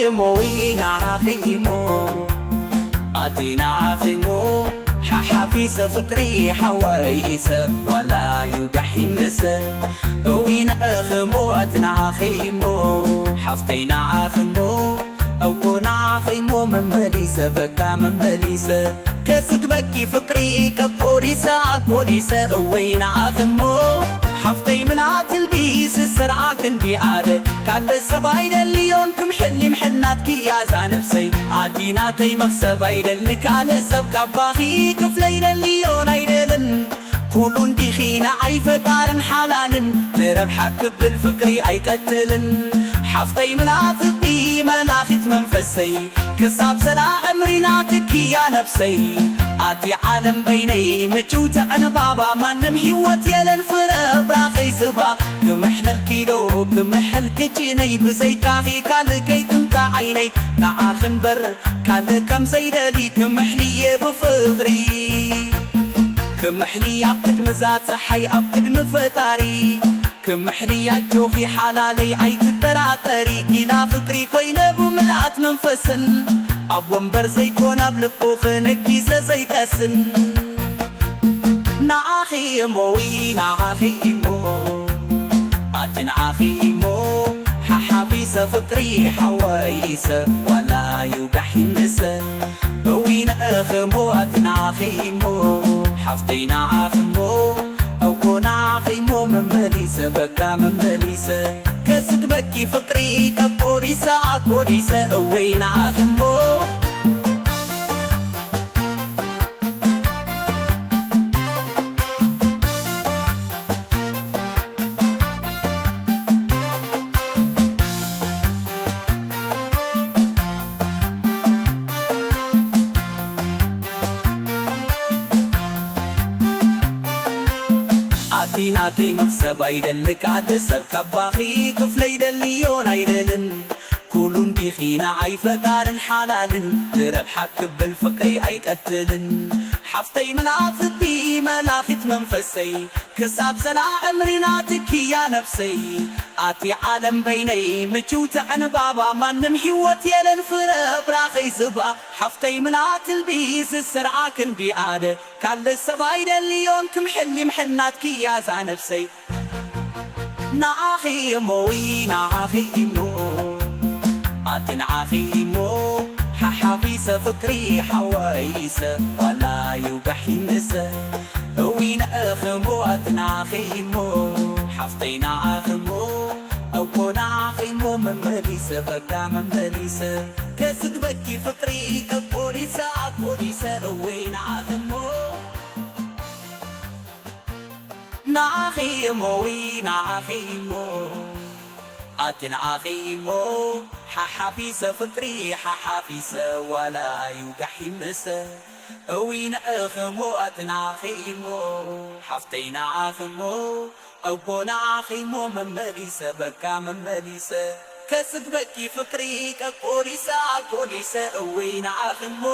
እሞ ንዓኺ እሞ ኣቲ ንዓኺ እሞ ሓሓፊሰ ፍቅሪ ሓዋሪሰ ዋላ ይውጋሕ ይንሰ እዊ ንዓኺ እሞ ኣቲ ንዓኺ እሞ ሓፍተይ ንዓኺ እሞ እኮ ንዓኺ እሞ መመሊሰ በቃ መመሊሰ ከስግበኪ ፍቅሪ ከፖሊሰ ኣፖሊሰ እወይ ንዓኺ እሞ ሓፍተይ ምልኣት ልቢ ስስር ኣክንዲ ኣደ ካለ ሰብ ኣይደልዮን ክምሕል ይምሕል ናትኪ ያዛ ነብሰይ ኣዲ ናተይ መኽሰብ ኣይደሊ ካለ ሰብ ካባኺ ክፍለ ይደልዮን ኣይደልን ኩሉ እንዲኺ ንዓይ ፈጣርን ሓላልን ንረብሓ ክብል ፍቅሪ ኣይቀትልን ሓፍተይ ምልኣት ልቢ መላኺት መንፈሰይ ክሳብ ሰላ ዕምሪ ናትኪ እያ ነብሰይ ኣቲ ዓለም በይነይ ምችውቲ ዕንባባ ማንም ህይወት የለን ፍረ ብራኸይ ዝባ ክምሕለልኪ ዶ ክምሕል ክጭነይ ብዘይካኺ ካልእ ከይትምካ ዓይነይ ንዓኺ እምበር ካልእ ከም ዘይደሊ ክምሕልየ ብፍቕሪ ክምሕሊ ኣብ ቅድሚ እዛ ፀሓይ ኣብ ቅድሚ ፈጣሪ ክምሕሊ ኣጆኺ ሓላለይ ኣይትጠራጠሪ ጊና ፍቅሪ ኮይነ ብምልኣት መንፈስን ኣብ ወንበር ዘይኮን ኣብ ልቡ ክነጊሰ ዘይቀስን ንዓኺ እሞ ዊ ንዓኺ እሞ ኣቲ ንዓኺ እሞ ሓሓፊሰ ፍቅሪ ሓዋይሰ ዋላ ይውጋሕ ይንሰ እዊ ንእኺ እሞ ኣቲ ንዓኺ እሞ ሓፍተይ ንዓኺ እሞ እኮ ንዓኺ እሞ መመሊሰ በቃ መመሊሰ ከስግበኪ ፍቅሪ ከፖሊሰ ኣኮሊሰ እወይ ንዓኺ እሞ ኣቲ ናተይ መኽሰብ ኣይደልክ ኣደ ሰብ ካባኺ ክፍለ ይደልዮን ኣይደልን ኩሉ እንዲኺ ንዓይ ፈጣርን ሓላልን ንረብሓ ክብል ፍቅረይ ኣይቀትልን ሓፍተይ ምልኣት ልቢ መላኺት መንፈሰይ ክሳብ ዘላ ዕምሪ ናትኪ እያ ነብሰይ ኣቲ ዓለም በይነይ ምችውቲ ዕንባባ ማንም ህይወት የለን ፍረ ብራኸይ ዝባ ሓፍተይ ምልኣት ልቢ ዝስርዓ ክንዲ ኣደ ካልእ ሰብ ኣይደልዮን ክምሕል ይምሕል ናትኪ እያ እዛ ነብሰይ ንዓኺ እሞ ዊ ንዓኺ እሞ ኣቲ ንዓኺ እሞ ሓሓፊሰ ፍቅሪ ሓዋይሰ ዋላ ይውጋሕ ይንሰ እዊ ንእኺ እሞ ኣቲ ንዓኺ እሞ ሓፍተይ ንዓኺ እሞ እኮ ንዓኺ እሞ መመሊሰ በቃ መመሊሰ ከስግበኪ ፍቅሪ ከፖሊሰ ኣኮሊሰ እወይ ንዓኺ እሞ ንዓኺ እሞ ዊ ንዓኺ እሞ ኣቲ ንዓኺ እሞ ሓሓፊሰ ፍቅሪ ሓሓፊሰ ዋላ ይውጋሕ ይምሰ እዊ ንእኺ እሞ ኣቲ ንዓኺ እሞ ሓፍተይ ንዓኺ እሞ እቦ ንዓኺ እሞ መመሊሰ በቃ መመሊሰ ከስግበኪ ፍቅሪ ቀቆሪሰ ኣኮሊሰ እወይ ንዓኺ እሞ